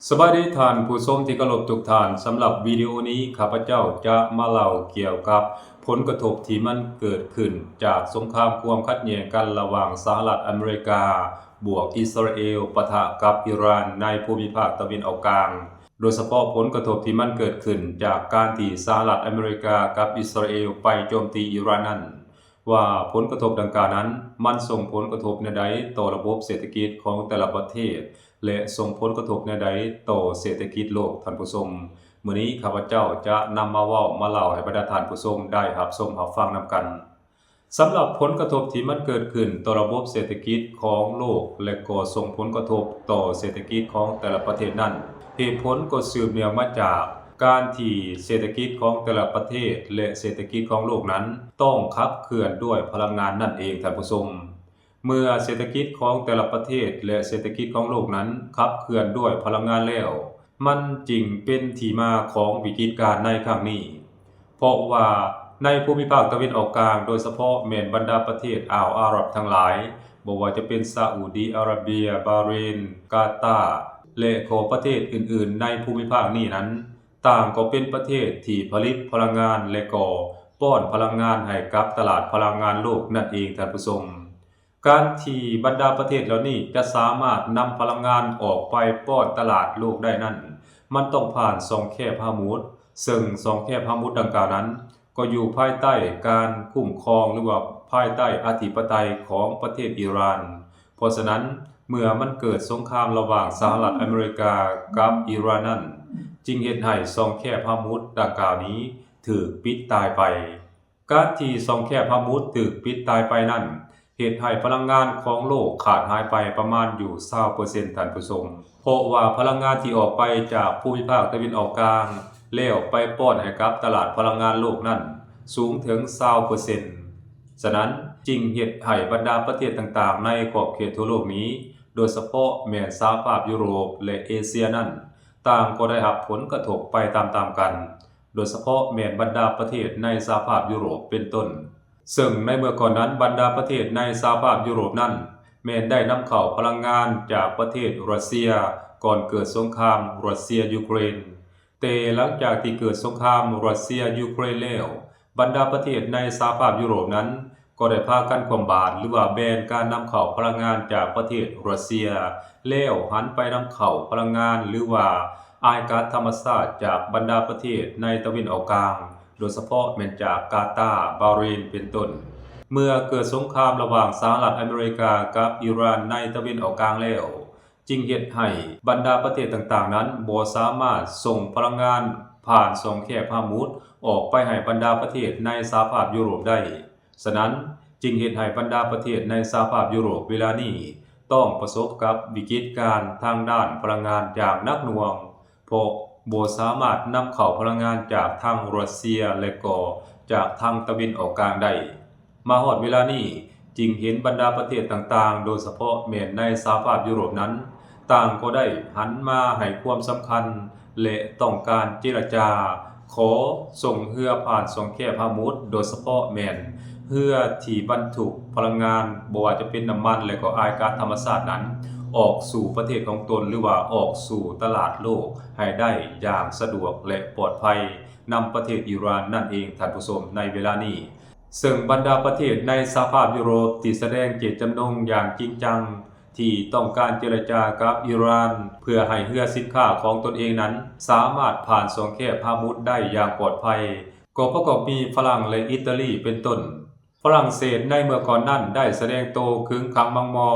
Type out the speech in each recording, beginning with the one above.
ສະບາຍດີທ່ານຜູ້ຊົມທີ່ເຄົາລົບທຸກທ່ານ, ສຳລັບວິດີໂອນີ້ ຂ້າພະເຈົ້າຈະມາເລົ່າກ່ຽວກັບຜົນກະທົບທີ່ມັນເກີດຂຶ້ນຈາກສົງຄາມຄວາມຂັດແຍ່ງກັນລະຫວ່າງສະຫະລັດອາເມລິກາບວກອິດສະຣາເອວປະທະກັບອີຣານໃນພູມິພາກຕາເວັນອອກກາງ, ໂດຍສະເພາະຜົນກະທົບທີ່ມັນເກີດຂຶ້ນຈາກການທີ່ສະຫະລັດອາເມລິກາກັບອິດສະຣາເອວໄປໂຈມຕີອີຣານນັ້ນ. ວ່າຜົນກະທົບດັ່ງກ່າວນັ້ນ ມັນສົ່ງຜົນກະທົບແນວໃດຕໍ່ລະບົບເສດຖະກິດຂອງແຕ່ລະປະເທດ ແລະ ສົ່ງຜົນກະທົບແນວໃດຕໍ່ເສດຖະກິດໂລກ, ທ່ານຜູ້ຊົມ. ມື້ນີ້ຂ້າພະເຈົ້າຈະນຳມາເວົ້າມາເລົ່າໃຫ້ບັນດາທ່ານຜູ້ຊົມໄດ້ຮັບຊົມຮັບຟັງນຳກັນ. ສຳລັບຜົນກະທົບທີ່ມັນເກີດຂຶ້ນຕໍ່ລະບົບເສດຖະກິດຂອງໂລກ ແລະ ກໍສົ່ງຜົນກະທົບຕໍ່ເສດຖະກິດຂອງແຕ່ລະປະເທດນັ້ນ, ເຫດຜົນກໍສືບເນື່ອງມາຈາກການທີ່ເສດຖະກິດຂອງແຕ່ລະປະເທດ ແລະ ເສດຖະກິດຂອງໂລກນັ້ນ ຕ້ອງຂັບເຄື່ອນດ້ວຍພະລັງງານນັ້ນເອງ, ທ່ານຜູ້ຊົມ. ເມື່ອເສດຖະກິດຂອງແຕ່ລະປະເທດ ແລະ ເສດຖະກິດຂອງໂລກນັ້ນຂັບເຄື່ອນດ້ວຍພະລັງງານແລ້ວ, ມັນຈຶ່ງເປັນທີ່ມາຂອງວິກິດການໃນຄັ້ງນີ້. ເພາະວ່າໃນພູມິພາກຕາເວັນອອກກາງ, ໂດຍສະເພາະແມ່ນບັນດາປະເທດອ່າວອາຣັບທັງຫຼາຍ, ບໍ່ວ່າຈະເປັນຊາອຸດີອາຣາເບຍ, ບາເຣນ, ກາຕາ ແລະ ກໍປະເທດອື່ນໆໃນພູມິພາກນີ້ນັ້ນ, ຕ່າງກໍເປັນປະເທດທີ່ຜະລິດພະລັງງານ ແລະ ກໍປ້ອນພະລັງງານໃຫ້ກັບຕະຫຼາດພະລັງງານໂລກນັ້ນເອງ, ທ່ານຜູ້ຊົມ. ການທີ່ບັນດາປະເທດເຫຼົ່ານີ້ຈະສາມາດນຳພະລັງງານອອກໄປປ້ອນຕະຫຼາດໂລກໄດ້ນັ້ນ, ມັນຕ້ອງຜ່ານຊ່ອງແຄບຮາມຸດ, ເຊິ່ງຊ່ອງແຄບຮາມຸດດັ່ງກ່າວນັ້ນ ກໍຢູ່ພາຍໃຕ້ການຄຸ້ມຄອງ ຫຼືວ່າພາຍໃຕ້ອະທິປະໄຕຂອງປະເທດອີຣານ. ເພາະສະນັ້ນ, ເມື່ອມັນເກີດສົງຄາມລະຫວ່າງສະຫະລັດອາເມລິກາກັບອີຣານນັ້ນ, ຈຶ່ງເຮັດໃຫ້ຊ່ອງແຄບຮາມຸດດັ່ງກ່າວນີ້ຖືກປິດຕາຍໄປ. ການທີ່ຊ່ອງແຄບຮາມຸດຖືກປິດຕາຍໄປນັ້ນ ເຮັດໃຫ້ພະລັງງານຂອງໂລກຂາດຫາຍໄປປະມານຢູ່ຊາວເປີເຊັນ, ທ່ານຜູ້ຊົມ. ເພາະວ່າພະລັງງານທີ່ອອກໄປຈາກພູມິພາກຕາເວັນອອກກາງ ແລ້ວໄປປ້ອນໃຫ້ກັບຕະຫຼາດພະລັງງານໂລກນັ້ນ ສູງເຖິງຊາວເປີເຊັນ. ສະນັ້ນ, ຈຶ່ງເຮັດໃຫ້ບັນດາປະເທດຕ່າງໆໃນຂອບເຂດທົ່ວໂລກນີ້, ໂດຍສະເພາະແມ່ນສະຫະພາບຢູໂຣບ ແລະ ເອເຊຍນັ້ນ, ຕ່າງກໍໄດ້ຮັບຜົນກະທົບໄປຕາມໆກັນ. ໂດຍສະເພາະແມ່ນບັນດາປະເທດໃນສະຫະພາບຢູໂຣບເປັນຕົ້ນ. ເຊິ່ງໃນເມື່ອກ່ອນນັ້ນ, ບັນດາປະເທດໃນສະຫະພາບຢູໂຣບນັ້ນ ແມ່ນໄດ້ນຳເຂົ້າພະລັງງານຈາກປະເທດຣັດເຊຍ ກ່ອນເກີດສົງຄາມຣັດເຊຍ-ຢູເຄຣນ. ແຕ່ຫຼັງຈາກທີ່ເກີດສົງຄາມຣັດເຊຍ-ຢູເຄຣນແລ້ວ, ບັນດາປະເທດໃນສະຫະພາບຢູໂຣບນັ້ນ ກໍໄດ້ພາກັນຄວ່ຳບາດ ຫຼືວ່າແບນການນຳເຂົ້າພະລັງງານຈາກປະເທດຣັດເຊຍ, ແລ້ວຫັນໄປນຳເຂົ້າພະລັງງານ ຫຼືວ່າອາຍກັດທຳມະຊາດຈາກບັນດາປະເທດໃນຕາເວັນອອກກາງ, ໂດຍສະເພາະແມ່ນຈາກກາຕາ, ບາເຣນ ເປັນຕົ້ນ. ເມື່ອເກີດສົງຄາມລະຫວ່າງສະຫະລັດອາເມລິກາກັບອີຣານໃນຕາເວັນອອກກາງແລ້ວ, ຈຶ່ງເຮັດໃຫ້ບັນດາປະເທດຕ່າງໆນັ້ນບໍ່ສາມາດສົ່ງພະລັງງານຜ່ານຊ່ອງແຄບຮາມຸດອອກໄປໃຫ້ບັນດາປະເທດໃນສະຫະພາບຢູໂຣບໄດ້. ສະນັ້ນ, ຈຶ່ງເຮັດໃຫ້ບັນດາປະເທດໃນສະຫະພາບຢູໂຣບເວລານີ້ ຕ້ອງປະສົບກັບວິກິດການທາງດ້ານພະລັງງານຢ່າງໜັກໜ່ວງ, ເພາະບໍ່ສາມາດນຳເຂົ້າພະລັງງານຈາກທາງຣັດເຊຍ ແລະ ກໍຈາກທາງຕາເວັນອອກກາງໄດ້. ມາຮອດເວລານີ້, ຈຶ່ງເຫັນບັນດາປະເທດຕ່າງໆ, ໂດຍສະເພາະແມ່ນໃນສະຫະພາບຢູໂຣບນັ້ນ, ຕ່າງກໍໄດ້ຫັນມາໃຫ້ຄວາມສຳຄັນ ແລະ ຕ້ອງການເຈລະຈາ ຂໍສົ່ງເຮືອຜ່ານຊ່ອງແຄບຮາມຸດ, ໂດຍສະເພາະແມ່ນເຮືອທີ່ບັນທຸກພະລັງງານ, ບໍ່ວ່າຈະເປັນນ້ຳມັນ ແລະ ກໍອາຍກັດທຳມະຊາດນັ້ນ, ອອກສູ່ປະເທດຂອງຕົນ ຫຼືວ່າອອກສູ່ຕະຫຼາດໂລກໃຫ້ໄດ້ຢ່າງສະດວກ ແລະ ປອດໄພນຳປະເທດອີຣານນັ້ນເອງ, ທ່ານຜູ້ຊົມ, ໃນເວລານີ້. ເຊິ່ງບັນດາປະເທດໃນສະຫະພາບຢູໂຣບທີ່ສະແດງເຈດຈຳນົງຢ່າງຈິງຈັງ ທີ່ຕ້ອງການເຈລະຈາກັບອີຣານ ເພື່ອໃຫ້ເຮືອສິນຄ້າຂອງຕົນເອງນັ້ນ ສາມາດຜ່ານຊ່ອງແຄບຮາມຸດໄດ້ຢ່າງປອດໄພ, ກໍປະກອບມີຝຣັ່ງ ແລະ ອີຕາລີເປັນຕົ້ນ. ຝຣັ່ງເສດໃນເມື່ອກ່ອນນັ້ນໄດ້ສະແດງໂຕເຂຶງຂັງມັງມໍ່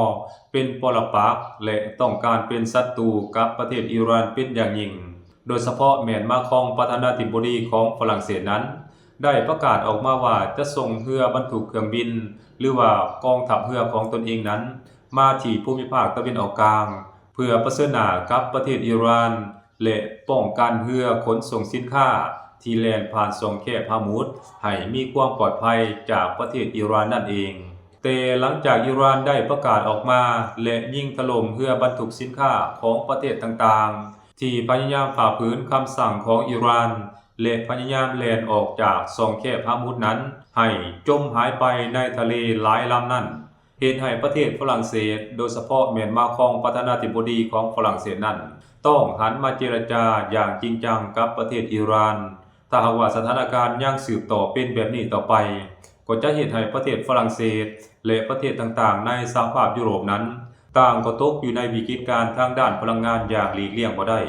ເປັນປໍລະປັກ ແລະ ຕ້ອງການເປັນສັດຕູກັບປະເທດອີຣານເປັນຢ່າງຍິ່ງ. ໂດຍສະເພາະແມ່ນມາຄອງ ປະທານາທິບໍດີຂອງຝຣັ່ງເສດນັ້ນ ໄດ້ປະກາດອອກມາວ່າຈະສົ່ງເຮືອບັນທຸກເຄື່ອງບິນ ຫຼືວ່າກອງທັບເຮືອຂອງຕົນເອງນັ້ນ ມາທີ່ພູມິພາກຕາເວັນອອກກາງ ເພື່ອປະເຊີນໜ້າກັບປະເທດອີຣານ ແລະ ປ້ອງກັນເຮືອຂົນສົ່ງສິນຄ້າທີ່ແລ່ນຜ່ານຊ່ອງແຄບຮາມຸດ ໃຫ້ມີຄວາມປອດໄພຈາກປະເທດອີຣານນັ້ນເອງ. ແຕ່ຫຼັງຈາກອີຣານໄດ້ປະກາດອອກມາ ແລະ ຍິງຖະຫຼົ່ມເຮືອບັນທຸກສິນຄ້າຂອງປະເທດຕ່າງໆ ທີ່ພະຍາຍາມຝ່າຝືນຄຳສັ່ງຂອງອີຣານ ແລະ ພະຍາຍາມແລ່ນອອກຈາກຊ່ອງແຄບຮາມຸດນັ້ນ ໃຫ້ຈົມຫາຍໄປໃນທະເລຫຼາຍລຳນັ້ນ, ເຮັດໃຫ້ປະເທດຝຣັ່ງເສດ, ໂດຍສະເພາະແມ່ນມາຄອງ ປະທານາທິບໍດີຂອງຝຣັ່ງເສດນັ້ນ, ຕ້ອງຫັນມາເຈລະຈາຢ່າງຈິງຈັງກັບປະເທດອີຣານ. ຖ້າຫາກວ່າສະຖານະການຍັງສືບຕໍ່ເປັນແບບນີ້ຕໍ່ໄປ, ກໍຈະເຮັດໃຫ້ປະເທດຝຣັ່ງເສດ ແລະ ປະເທດຕ່າງໆໃນສະຫະພາບຢູໂຣບນັ້ນ ຕ່າງກໍຕົກຢູ່ໃນວິກິດການທາງດ້ານພະລັງງານຢ່າງຫຼີກລ່ຽງບໍ່ໄດ້.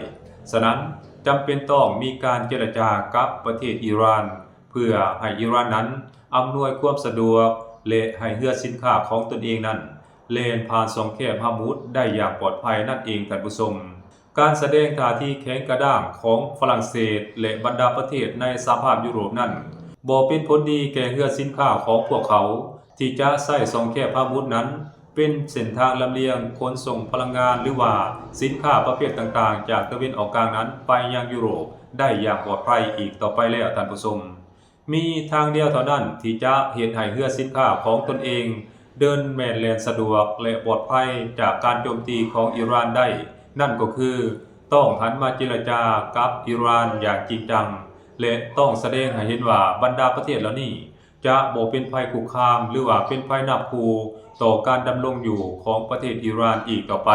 ສະນັ້ນ, ຈຳເປັນຕ້ອງມີການເຈລະຈາກັບປະເທດອີຣານ ເພື່ອໃຫ້ອີຣານນັ້ນອຳນວຍຄວາມສະດວກ ແລະ ໃຫ້ເຮືອສິນຄ້າຂອງຕົນເອງນັ້ນ ແລ່ນຜ່ານຊ່ອງແຄບຮາມຸດໄດ້ຢ່າງປອດໄພນັ້ນເອງ, ທ່ານຜູ້ຊົມ. ການສະແດງທ່າທີແຂງກະດ້າງຂອງຝຣັ່ງເສດ ແລະ ບັນດາປະເທດໃນສະຫະພາບຢູໂຣບນັ້ນ ບໍ່ເປັນຜົນດີແກ່ເຮືອສິນຄ້າຂອງພວກເຂົາ ທີ່ຈະໃຊ້ຊ່ອງແຄບຮາມຸດນັ້ນ ເປັນເສັ້ນທາງລຳລຽງຂົນສົ່ງພະລັງງານ ຫຼືວ່າສິນຄ້າປະເພດຕ່າງໆ ຈາກຕາເວັນອອກກາງນັ້ນໄປຍັງຢູໂຣບໄດ້ຢ່າງປອດໄພອີກຕໍ່ໄປແລ້ວ, ທ່ານຜູ້ຊົມ. ມີທາງດຽວເທົ່ານັ້ນທີ່ຈະເຮັດໃຫ້ເຮືອສິນຄ້າຂອງຕົນເອງເດີນແມ່ນແລ່ນສະດວກ ແລະ ປອດໄພຈາກການໂຈມຕີຂອງອີຣານໄດ້, ນັ້ນກໍຄືຕ້ອງຫັນມາເຈລະຈາກັບອີຣານຢ່າງຈິງຈັງ ແລະ ຕ້ອງສະແດງໃຫ້ເຫັນວ່າບັນດາປະເທດເຫຼົ່ານີ້ ຈະບໍ່ເປັນໄພຄຸກຄາມ ຫຼືວ່າເປັນໄພນາບຂູ່ຕໍ່ການດຳລົງຢູ່ຂອງປະເທດອີຣານອີກຕໍ່ໄປ,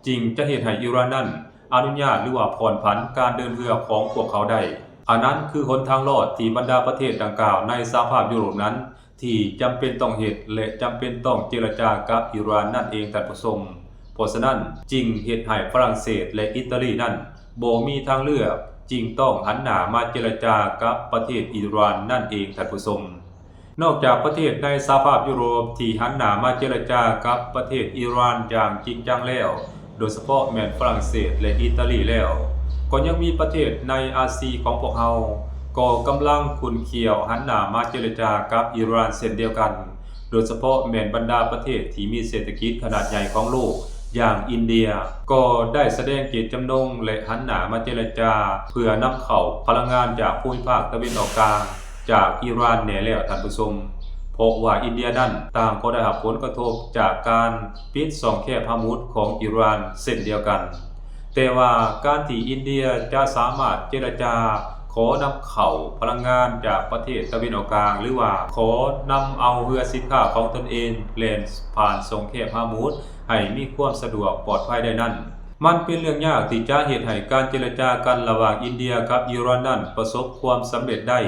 ຈຶ່ງຈະເຮັດໃຫ້ອີຣານນັ້ນອະນຸຍາດ ຫຼືວ່າຜ່ອນຜັນການເດີນເຮືອຂອງພວກເຂົາໄດ້. ອັນນັ້ນຄືຫົນທາງລອດທີ່ບັນດາປະເທດດັ່ງກ່າວໃນສະຫະພາບຢູໂຣບນັ້ນ ທີ່ຈຳເປັນຕ້ອງເຮັດ ແລະ ຈຳເປັນຕ້ອງເຈລະຈາກັບອີຣານນັ້ນເອງ, ທ່ານຜູ້ຊົມ. ເພາະສະນັ້ນ, ຈຶ່ງເຮັດໃຫ້ຝຣັ່ງເສດ ແລະ ອີຕາລີນັ້ນບໍ່ມີທາງເລືອກ, ຈຶ່ງຕ້ອງຫັນໜ້າມາເຈລະຈາກັບປະເທດອີຣານນັ້ນເອງ, ທ່ານຜູ້ຊົມ. ນອກຈາກປະເທດໃນສະຫະພາບຢູໂຣບທີ່ຫັນໜ້າມາເຈລະຈາກັບປະເທດອີຣານຢ່າງຈິງຈັງແລ້ວ, ໂດຍສະເພາະແມ່ນຝຣັ່ງເສດ ແລະ ອີຕາລີແລ້ວ, ກໍຍັງມີປະເທດໃນອາຊີຂອງພວກເຮົາ ກໍກຳລັງຂຸ້ນຂ້ຽວຫັນໜ້າມາເຈລະຈາກັບອີຣານເຊັ່ນດຽວກັນ, ໂດຍສະເພາະແມ່ນບັນດາປະເທດທີ່ມີເສດຖະກິດຂະໜາດໃຫຍ່ຂອງໂລກ ຢ່າງອິນເດຍ ກໍໄດ້ສະແດງເຈດຈຳນົງ ແລະ ຫັນໜ້າມາເຈລະຈາ ເພື່ອນຳເຂົ້າພະລັງງານຈາກພູມິພາກຕາເວັນອອກກາງ ຈາກອີຣານແດ່ແລ້ວ, ທ່ານຜູ້ຊົມ. ເພາະວ່າອິນເດຍນັ້ນຕ່າງກໍໄດ້ຮັບຜົນກະທົບຈາກການປິດຊ່ອງແຄບຮາມຸດຂອງອີຣານເຊັ່ນດຽວກັນ. ແຕ່ວ່າການທີ່ອິນເດຍຈະສາມາດເຈລະຈາຂໍນຳເຂົ້າພະລັງງານຈາກປະເທດຕາເວັນອອກກາງ ຫຼືວ່າຂໍນຳເອົາເຮືອສິນຄ້າຂອງຕົນເອງແລ່ນຜ່ານຊ່ອງແຄບຮາມຸດໃຫ້ມີຄວາມສະດວກປອດໄພໄດ້ນັ້ນ, ມັນເປັນເລື່ອງຍາກທີ່ຈະເຮັດໃຫ້ການເຈລະຈາກັນລະຫວ່າງອິນເດຍກັບອີຣານນັ້ນປະສົບຄວາມສຳເລັດໄດ້.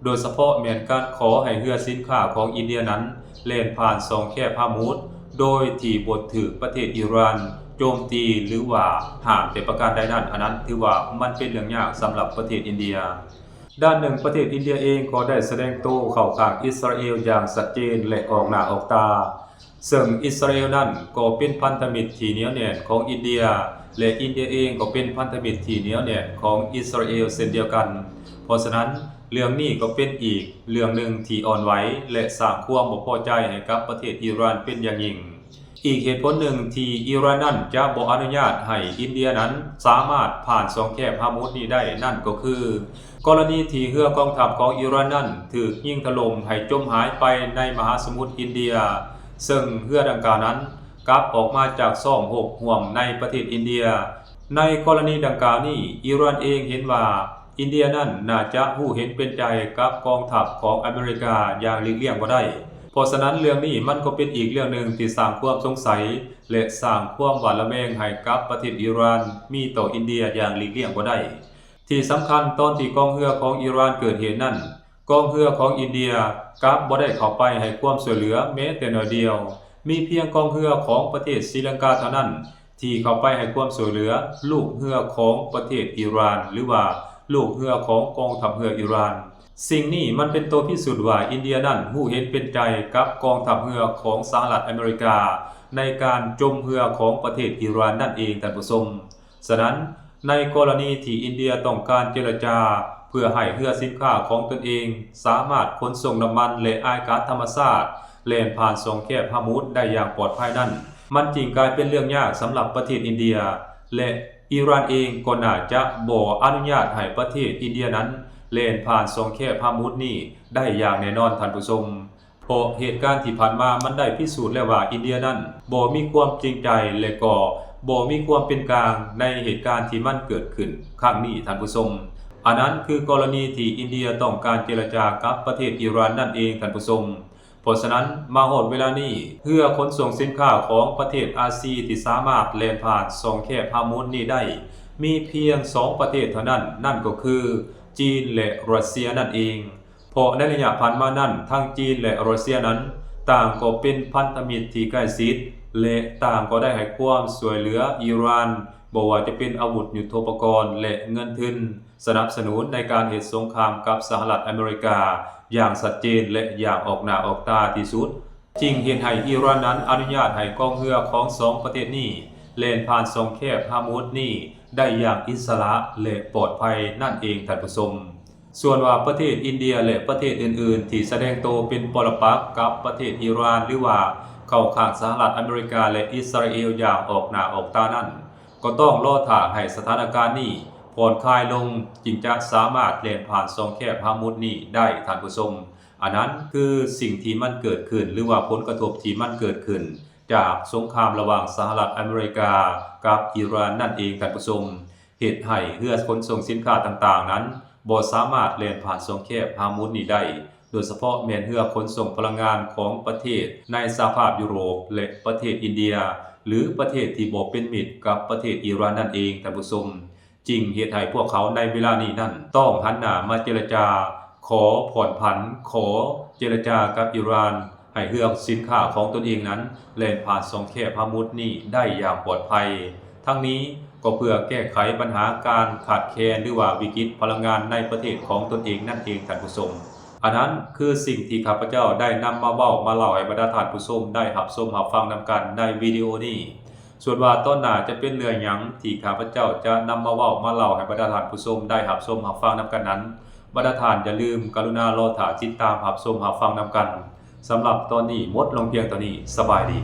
ໂດຍສະເພາະແມ່ນການຂໍໃຫ້ເຮືອສິນຄ້າຂອງອິນເດຍນັ້ນແລ່ນຜ່ານຊ່ອງແຄບຮາມຸດ ໂດຍທີ່ບໍ່ຖືກປະເທດອີຣານໂຈມຕີ ຫຼືວ່າຫ້າມແຕ່ປະການໃດນັ້ນ, ອັນນັ້ນຖືວ່າມັນເປັນເລື່ອງຍາກສຳລັບປະເທດອິນເດຍ. ດ້ານໜຶ່ງ, ປະເທດອິນເດຍເອງກໍໄດ້ສະແດງໂຕເຂົ້າຂ້າງອິດສະຣາເອວຢ່າງຊັດເຈນ ແລະ ອອກໜ້າອອກຕາ. ເຊິ່ງອິດສະຣາເອວນັ້ນກໍເປັນພັນທະມິດທີ່ໜຽວແໜ້ນຂອງອິນເດຍ ແລະ ອິນເດຍເອງກໍເປັນພັນທະມິດທີ່ໜຽວແໜ້ນຂອງອິດສະຣາເອວເຊັ່ນດຽວກັນ. ເພາະສະນັ້ນ, ເລື່ອງນີ້ກໍເປັນອີກເລື່ອງໜຶ່ງທີ່ອ່ອນໄຫວ ແລະ ສ້າງຄວາມບໍ່ພໍໃຈໃຫ້ກັບປະເທດອີຣານເປັນຢ່າງຍິ່ງ. ອີກເຫດຜົນໜຶ່ງທີ່ອີຣານນັ້ນຈະບໍ່ອະນຸຍາດໃຫ້ອິນເດຍນັ້ນສາມາດຜ່ານຊ່ອງແຄບຮາມຸດນີ້ໄດ້ນັ້ນກໍຄື ກໍລະນີທີ່ເຮືອກອງທັບຂອງອີຣານນັ້ນຖືກຍິງຖະຫຼົ່ມໃຫ້ຈົມຫາຍໄປໃນມະຫາສະໝຸດອິນເດຍ, ເຊິ່ງເຮືອດັ່ງກ່າວນັ້ນກັບອອກມາຈາກຊ່ອງຮົບຮ່ວມໃນປະເທດອິນເດຍ. ໃນກໍລະນີດັ່ງກ່າວນີ້, ອີຣານເອງເຫັນວ່າອິນເດຍນັ້ນໜ້າຈະຮູ້ເຫັນເປັນໃຈກັບກອງທັບຂອງອາເມລິກາຢ່າງຫຼີກລ່ຽງບໍ່ໄດ້. ເພາະສະນັ້ນ, ເລື່ອງນີ້ມັນກໍເປັນອີກເລື່ອງໜຶ່ງທີ່ສ້າງຄວາມສົງໄສ ແລະ ສ້າງຄວາມຫວາດລະແວງໃຫ້ກັບປະເທດອີຣານມີຕໍ່ອິນເດຍຢ່າງຫຼີກລ່ຽງບໍ່ໄດ້. ທີ່ສຳຄັນ, ຕອນທີ່ກອງເຮືອຂອງອີຣານເກີດເຫດນັ້ນ, ກອງເຮືອຂອງອິນເດຍກັບບໍ່ໄດ້ເຂົ້າໄປໃຫ້ຄວາມຊ່ວຍເຫຼືອແມ້ແຕ່ໜ້ອຍດຽວ. ມີພຽງກອງເຮືອຂອງປະເທດສີລັງກາເທົ່ານັ້ນທີ່ເຂົ້າໄປໃຫ້ຄວາມຊ່ວຍເຫຼືອ, ລູກເຮືອຂອງປະເທດອີຣານ ຫຼືວ່າລູກເຮືອຂອງກອງທັບເຮືອອີຣານ. ສິ່ງນີ້ມັນເປັນໂຕພິສູດວ່າອິນເດຍນັ້ນຮູ້ເຫັນເປັນໃຈກັບກອງທັບເຮືອຂອງສະຫະລັດອາເມລິກາໃນການຈົມເຮືອຂອງປະເທດອີຣານນັ້ນເອງ, ທ່ານຜູ້ຊົມ. ສະນັ້ນ, ໃນກໍລະນີທີ່ອິນເດຍຕ້ອງການເຈລະຈາເພື່ອໃຫ້ເຮືອສິນຄ້າຂອງຕົນເອງສາມາດຂົນສົ່ງນ້ຳມັນ ແລະ ອາຍກາດທຳມະຊາດແລ່ນຜ່ານຊ່ອງແຄບຮາມຸດໄດ້ຢ່າງປອດໄພນັ້ນ, ມັນຈຶ່ງກາຍເປັນເລື່ອງຍາກສຳລັບປະເທດອິນເດຍ ແລະ ອີຣານເອງກໍໜ້າຈະບໍ່ອະນຸຍາດໃຫ້ປະເທດອິນເດຍນັ້ນແລ່ນຜ່ານຊ່ອງແຄບຮາມຸດນີ້ໄດ້ຢ່າງແນ່ນອນ, ທ່ານຜູ້ຊົມ. ເພາະເຫດການທີ່ຜ່ານມາມັນໄດ້ພິສູດແລ້ວວ່າອິນເດຍນັ້ນບໍ່ມີຄວາມຈິງໃຈ ແລະ ກໍບໍ່ມີຄວາມເປັນກາງໃນເຫດການທີ່ມັນເກີດຂຶ້ນຄັ້ງນີ້, ທ່ານຜູ້ຊົມ. ອັນນັ້ນຄືກໍລະນີທີ່ອິນເດຍຕ້ອງການເຈລະຈາກັບປະເທດອີຣານນັ້ນເອງ, ທ່ານຜູ້ຊົມ. ເພາະສະນັ້ນ, ມາຮອດເວລານີ້, ເຮືອຂົນສົ່ງສິນຄ້າຂອງປະເທດອາຊີທີ່ສາມາດແລ່ນຜ່ານຊ່ອງແຄບຮາມຸດນີ້ໄດ້ ມີພຽງສອງປະເທດເທົ່ານັ້ນ, ນັ້ນກໍຄືຈີນ ແລະ ຣັດເຊຍນັ້ນເອງ. ເພາະໃນໄລຍະຜ່ານມານັ້ນ, ທັງຈີນ ແລະ ຣັດເຊຍນັ້ນ ຕ່າງກໍເປັນພັນທະມິດທີ່ໃກ້ຊິດ ແລະ ຕ່າງກໍໄດ້ໃຫ້ຄວາມຊ່ວຍເຫຼືອອີຣານ, ບໍ່ວ່າຈະເປັນອາວຸດຍຸດໂທປະກອນ ແລະ ເງິນທຶນ ສະໜັບສະໜູນໃນການເຮັດສົງຄາມກັບສະຫະລັດອາເມລິກາຢ່າງຊັດເຈນ ແລະ ຢ່າງອອກໜ້າອອກຕາທີ່ສຸດ, ຈຶ່ງເຮັດໃຫ້ອີຣານນັ້ນອະນຸຍາດໃຫ້ກອງເຮືອຂອງສອງປະເທດນີ້ແລ່ນຜ່ານຊ່ອງແຄບຮາມຸດນີ້ໄດ້ຢ່າງອິດສະຫຼະ ແລະ ປອດໄພນັ້ນເອງ, ທ່ານຜູ້ຊົມ. ສ່ວນວ່າປະເທດອິນເດຍ ແລະ ປະເທດອື່ນໆ ທີ່ສະແດງໂຕເປັນປໍລະປັກກັບປະເທດອີຣານ ຫຼືວ່າເຂົ້າຂ້າງສະຫະລັດອາເມລິກາ ແລະ ອິດສະຣາເອລຢ່າງອອກໜ້າອອກຕານັ້ນ, ກໍຕ້ອງລໍຖ້າໃຫ້ສະຖານະການນີ້ຜ່ອນຄາຍລົງ, ຈຶ່ງຈະສາມາດແລ່ນຜ່ານຊ່ອງແຄບຮາມຸດນີ້ໄດ້, ທ່ານຜູ້ຊົມ. ອັນນັ້ນຄືສິ່ງທີ່ມັນເກີດຂຶ້ນ ຫຼືວ່າຜົນກະທົບທີ່ມັນເກີດຂຶ້ນຈາກສົງຄາມລະຫວ່າງສະຫະລັດອາເມລິກາກັບອີຣານນັ້ນເອງ, ທ່ານຜູ້ຊົມ. ເຮັດໃຫ້ເຮືອຂົນສົ່ງສິນຄ້າຕ່າງໆນັ້ນບໍ່ສາມາດແລ່ນຜ່ານຊ່ອງແຄບຮາມຸດນີ້ໄດ້, ໂດຍສະເພາະແມ່ນເຮືອຂົນສົ່ງພະລັງງານຂອງປະເທດໃນສະຫະພາບຢູໂຣບ ແລະ ປະເທດອິນເດຍ ຫຼື ປະເທດທີ່ບໍ່ເປັນມິດກັບປະເທດອີຣານນັ້ນເອງ, ທ່ານຜູ້ຊົມ. ຈຶ່ງເຮັດໃຫ້ພວກເຂົາໃນເວລານີ້ນັ້ນຕ້ອງຫັນໜ້າມາເຈລະຈາ ຂໍຜ່ອນຜັນ, ຂໍເຈລະຈາກັບອີຣານ ໃຫ້ເຮືອສິນຄ້າຂອງຕົນເອງນັ້ນແລ່ນຜ່ານຊ່ອງແຄບຮາມຸດນີ້ໄດ້ຢ່າງປອດໄພ. ທັງນີ້ກໍເພື່ອແກ້ໄຂບັນຫາການຂາດແຄນ ຫຼືວ່າວິກິດພະລັງງານໃນປະເທດຂອງຕົນເອງນັ້ນເອງ, ທ່ານຜູ້ຊົມ. ອັນນັ້ນຄືສິ່ງທີ່ຂ້າພະເຈົ້າໄດ້ນຳມາເວົ້າມາເລົ່າໃຫ້ບັນດາທ່ານຜູ້ຊົມໄດ້ຮັບຊົມຮັບຟັງນຳກັນໃນວິດີໂອນີ້. ສ່ວນວ່າຕອນໜ້າຈະເປັນເລື່ອງຫຍັງທີ່ຂ້າພະເຈົ້າຈະນຳມາເວົ້າມາເລົ່າໃຫ້ບັນດາທ່ານຜູ້ຊົມໄດ້ຮັບຊົມຮັບຟັງນຳກັນນັ້ນ, ບັນດາທ່ານຢ່າລືມກະລຸນາລໍຖ້າຕິດຕາມຮັບຊົມຮັບຟັງນຳກັນ. ສຳລັບຕອນນີ້ໝົດລົງພຽງເທົ່ານີ້. ສະບາຍດີ.